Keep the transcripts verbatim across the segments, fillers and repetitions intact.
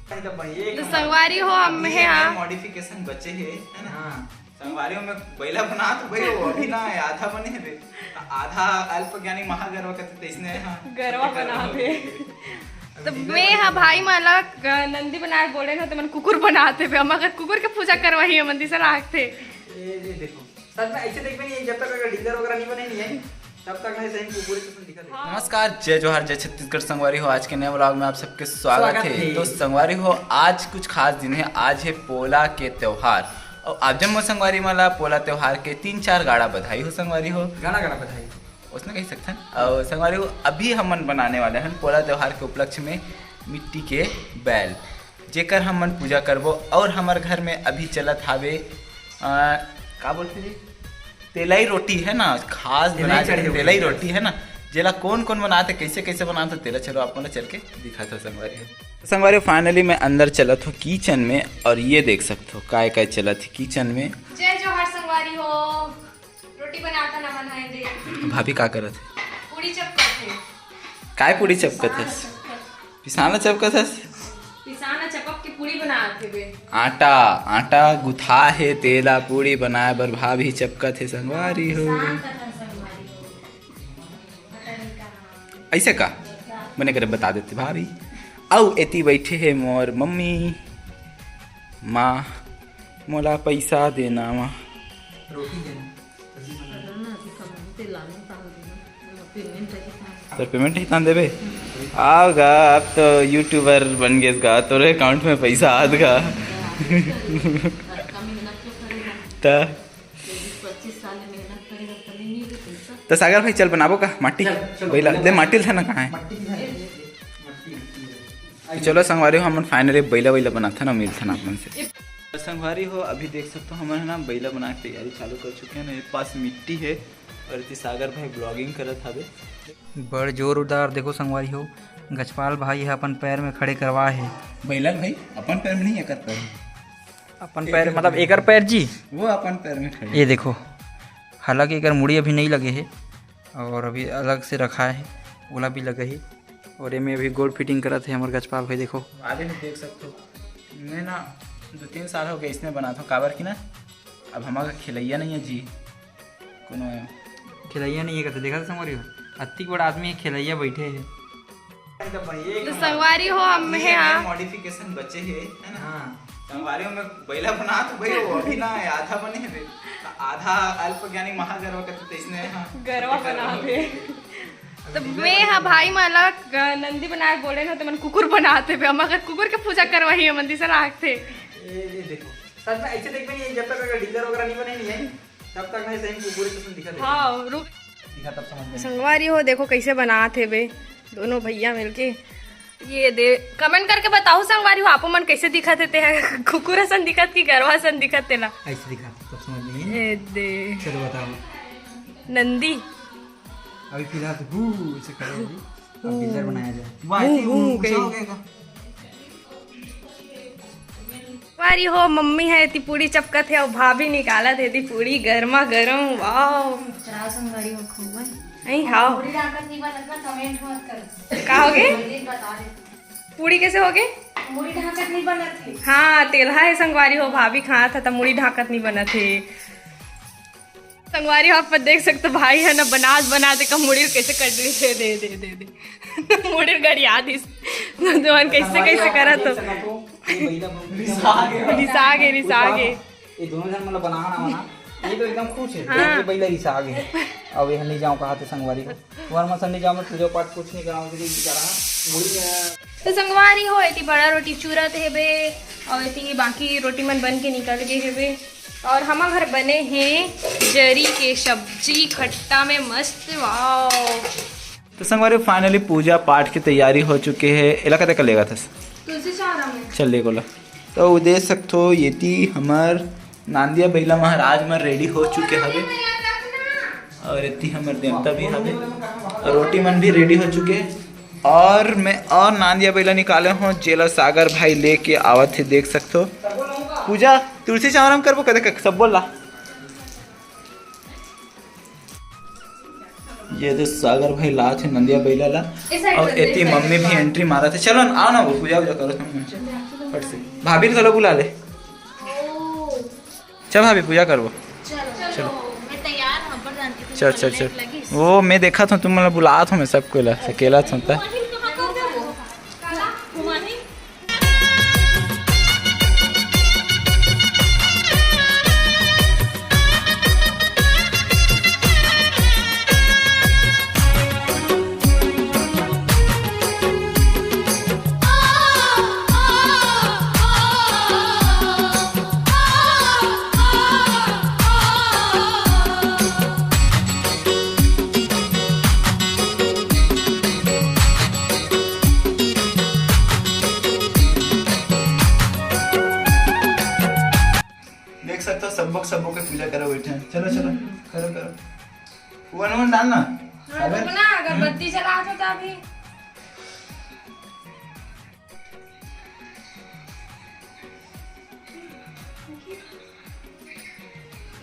तो संगवारी हो, हम हे हाँ। मॉडिफिकेशन बचे हे, है ना? हाँ। संगवारी हो, मैं बैला बनात भाई, वो अभी ना आधा बने हे बे। आधा अल्प ज्ञानी महागर्व कथे, तइसने हाँ। गरवा बनात हे। तो मैं हाँ भाई मन ला ग-, नंदी बनाए बोले ना, तो मन कुकुर बनात हे बे। हम अगर कुकुर के पूजा करवाही, मन दिसा लागथे। ये, ये देखो, सच में ऐसे देखबे नहीं, जब तक अगर डीलर वगैरह नहीं बने नहीं है, तब तक नहीं सही कुकुर के दिखा दे। नमस्कार, जय जोहार, जय छत्तीसगढ़ संगवारी हो। आज के नए व्लॉग में आप सबके स्वागत स्वागत है। है। तो संगवारी हो, आज कुछ खास दिन है, आज है पोला के त्योहार। और आप जम्मो संगवारी मन ला पोला त्योहार के तीन चार गाड़ा बधाई हो संगवारी हो। गाड़ा गाड़ा बधाई। उसने कही सकथन। और संगवारी हो, अभी हमन बनाने वाले हैं पोला त्योहार के उपलक्ष्य में मिट्टी के बैल, जेकर हमन पूजा करबो। और हमर घर में अभी चलत हावे, आ, का बोलथे जी, तेलई रोटी है ना, खास तेलई बनाए चढ़े हुए तेलई हैं। रोटी है ना, जेला कौन कौन बनाथे, कैसे कैसे बनाथे, तेला चलो आप मन ला चल के दिखात हो संगवारी हो। संगवारी, फाइनली मैं अंदर चलत हो किचन में, और ये देख सकत हो काय काय चलत हे किचन में। जय जोहार संगवारी हो। रोटी बनात हे ना, मन हे दे। भाभी का करत हे? पूड़ी चपकत हे। काय पूड़ी चपकत हे? पिसान ला चपकत हस? पिसान ला चपक के पूड़ी बनात हे बे। आटा, आटा गुथा हे, तेला पूड़ी बनाए बर भाभी चपकत हे संगवारी हो। पिसान कथन संगवारी हो। पता नहीं कहाँ। ऐसे का? बने करे बता देते भाभी। अउ एती बैठे हे मोर मम्मी। माँ, मोला पैसा देना माँ। रोटी देना। तो पेमेंट ही तान देबे। आओगा, अब तो यूट्यूबर बन गेस गा, तोरे अकाउंट में पैसा आत गा। त तो सागर भाई, चल बनाबो का माटी? चल, चलो, बैला, ले माटी ल था ना, कहाँ है? तो चलो संगवारी हो, हमन फाइनली बैला वैला बनाथन अउ मिलथन आप मन से। संगवारी हो, अभी देख सकत हो, हमन है ना बैला बना के तैयारी चालू कर चुके हैं ना। मेरे पास मिट्टी है और इति सागर भाई ब्लॉगिंग करत हवे। बड़ जोरदार। देखो संगवारी हो, गजपाल भाई ह अपन पैर में खड़े करवा हे। बैला भाई अपन पैर में नहीं, एकर पैर में। अपन पैर, मतलब एकर पैर जी। वो अपन पैर में खड़े। ये देखो, हालांकि एकर मुड़ी अभी नहीं लगे हे और अभी अलग से रखा हे, ओला भी लगे हे। और एमे अभी गोड़ फिटिंग करत हे हमर गजपाल भाई। देखो, आगे में देख सकत हो, मैं ना दो तीन साल हो गए इसने बनात हो, काबर कि ना अब हमारा खिलैया नहीं है जी, कोनो खिलैया नहीं है कहते। देखा था संगवारी हो, अतिक बड़ा आदमी है, खिलैया बैठे है। तो संगवारी हो, हम ये हे हाँ। मॉडिफिकेशन बचे हे, है ना? हाँ। संगवारी हो, मैं बैला बनात भाई, वो अभी ना आधा बने हे बे। आधा अल्प ज्ञानी महागर्व कथे, तइसने हाँ। गरवा बनात हे। तो मैं हा भाई मन ला ग-, नंदी बनाए बोले ना, तो मन कुकुर बनात हे बे। हम अगर कुकुर के पूजा करवाही, मन दिसा लागथे। ये, ये देखो, सच में ऐसे देखबे नहीं, जब तक अगर डीलर वगैरह नहीं बने नहीं है, तब तक नहीं सही कुकुर के दिखा दे। हाँ, रुक। दिखा तब समझ में। संगवारी हो, देखो कैसे बनात हे बे दोनों भैया मिलके। ये दे, कमेंट करके बताओ संगवारी हो, आपो मन कैसे दिखत हे, ते ह कुकुर असन दिखत कि गरवा असन दिखत तेला? ऐसे दिखा तब समझ में। ए दे। चलो बताओ। नंदी। अभी फिलहाल तो हू ऐसे खड़े हैं। अब डीलर बनाया जाए। वाह, हू, ये हू, ऊंचा कहीं। हो गया का? संगवारी हो, मम्मी ह एती पूड़ी चपकत हे अउ भाभी निकालत हे एती पूड़ी गरमा गरम। वाओ। चला संगवारी हो, खूब है। नहीं, हाँ। पूड़ी ढाकत नहीं बनत ना, कमेंट मत कर। का हो गे? जल्दी बता दे। पूड़ी कैसे हो गे? पूड़ी ढाकत नहीं बनत हे। हाँ, तेलहा हे संगवारी हो, भाभी खात हे त मुड़ी ढाकत नहीं बनत हे। संगवारी हो, आप देख सकते हो, भाई ह ना बनात बनात एकर मुड़ी ल कैसे कट रही हे। दे, दे, दे, दे। मुड़ी ल गड़िया दिस। तुमन कैसे, कैसे करत हो? रिसा गे, रिसा गे। ये दोनों झन मन ला बनाना वाना, ये तो एकदम खुश है। हाँ। ये बैला रिसा गे। अब ये नहीं जाऊँ कहा थे संगवारी हो। तुम्हार मन संग नहीं जाऊँ, मैं पूजा पाठ कुछ नहीं कराऊँ, क्योंकि बेचारा मुड़ी में तो संगवारी हो, एती बड़ा रोटी चूरत हेबे, अउ एती बाकी रोटी मन बन के निकल गे हेबे। अउ हमर घर बने हे जरी के सब्जी खट्टा में मस्त, वाओ। तो संगवारी, फाइनली पूजा पाठ के तैयारी हो चुके हे। एला कते कर लेगा था? तुलसी चौरा में। चल ले गोला। तो वो दे सकथो, एती हमर नांदिया बैला महाराज मन रेडी हो चुके हवे, अउ एती हमर देवता भी हवे, अउ रोटी मन भी रेडी हो चुके हे। अउ मैं अउ नांदिया बैला निकाले हों, जेला सागर भाई लेके आवत हे, देख सकथो। पूजा तुलसी चौरा म करबो, कदे क-, सब बोल ला। ये दे सागर भाई लात हे नंदिया बइला ला। अउ एती मम्मी भी एंट्री मारत हे। चलो ना, आओ ना, वो पूजा वूजा करो तुम। फट से भाभी ल घलो बुला ले। चल भाभी, पूजा करबो। चलो। मैं तैयार हूँ, अब्बड़ जानती हूँ, चल, चल, चल। वो मैं देखा था, तुम मतलब बुलात हो, मैं सबको ला, अकेला था। देख सकते हो, सबक सबो के पूजा करो बैठे हैं। चलो, चलो, करो, करो। वन वन डालना। हाँ, अगर रुको ना, अगरबत्ती जला दो तो अभी।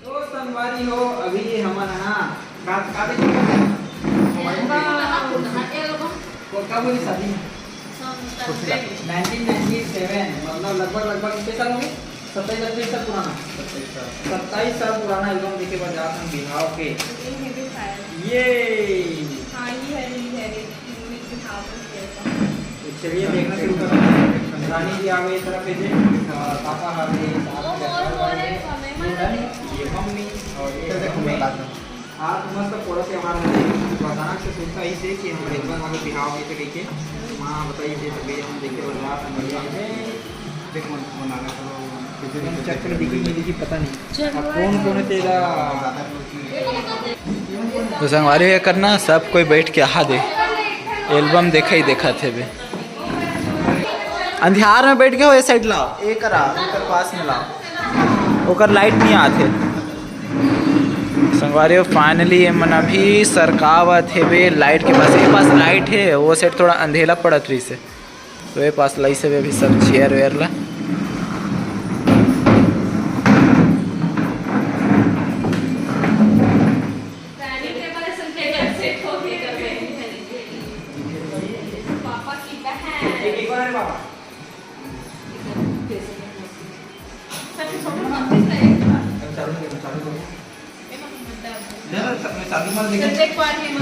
तो संगवारी हो, अभी हमन ह ना रात का दिन वो का बोली शादी में? नाइनटीन नाइनटी सेवन, मतलब लगभग, लगभग कितने साल हो गए? सत्ताईस, अट्ठाईस साल पुराना। सत्ताईस साल पुराना एल्बम देखे बर जात हन बिहाव के। ये। हाँ, ये है, ये है, ये। तो चलिए, देखना शुरू करते हैं। रानी जी आ गई इस तरफ से, और पापा आ गए, साथ में ये मम्मी और ये देखो, मैं बात करूँ। आज मस्त पोड़ा त्योहार है। अचानक से सोचता ही थे कि हम एल्बम आगे बिहाव में से लेके वहाँ बताइए थे, तभी हम देखे और रात में बढ़िया है। देख, मन बनाना करो, चक्कर दिखी नहीं दिखी, पता नहीं। अब कौन कौन तेरा तो संगवारी हो, ये करना, सब कोई बैठ के आहा दे, एल्बम देखा ही देखा थे बे। अंधियार में बैठ के हो, ये साइड लाओ, ये करा, एकर पास में लाओ, ओकर लाइट नहीं आते। संगवारी हो, फाइनली ये मन अभी सरकावत हे बे लाइट के पास। ये पास लाइट है, वो साइड थोड़ा अंधेला पड़त रही से। तो ये पास लाई से भी अभी सब चेयर वेयर ला।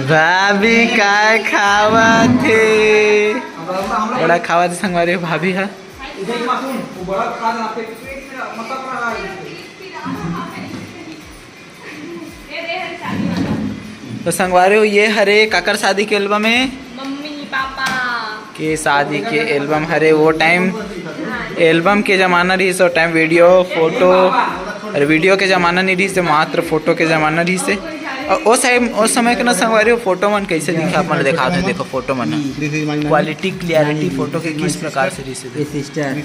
भाभी काय खावत हे? बड़ा खावत हे संगवारी हो भाभी हा। तो संगवारी हो, ये हरे काकर शादी के एल्बम है। मम्मी पापा के शादी के एल्बम हरे। वो टाइम एल्बम के जमाना रहिस, वो टाइम वीडियो, फोटो, और वीडियो के जमाना नहीं रहिस, मात्र फोटो के जमाना रहिस। और उस टाइम, उस समय के ना संगवारी हो, फोटो मन कैसे दिखे, आप मन दिखा दे। देखो फोटो मन, क्वालिटी, क्लियरिटी फोटो के किस प्रकार से रहिस। ये सिस्टर।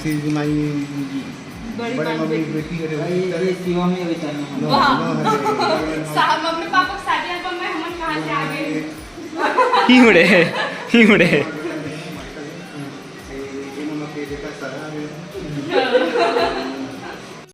बड़ी बड़े मम्मी बेटी करे। ये, ये शिवा में भी करना है। वाह। सा-, मम्मी पापा के शादी एल्बम में हमन कहाँ से आ गए? हिउड़े, हिउड़े।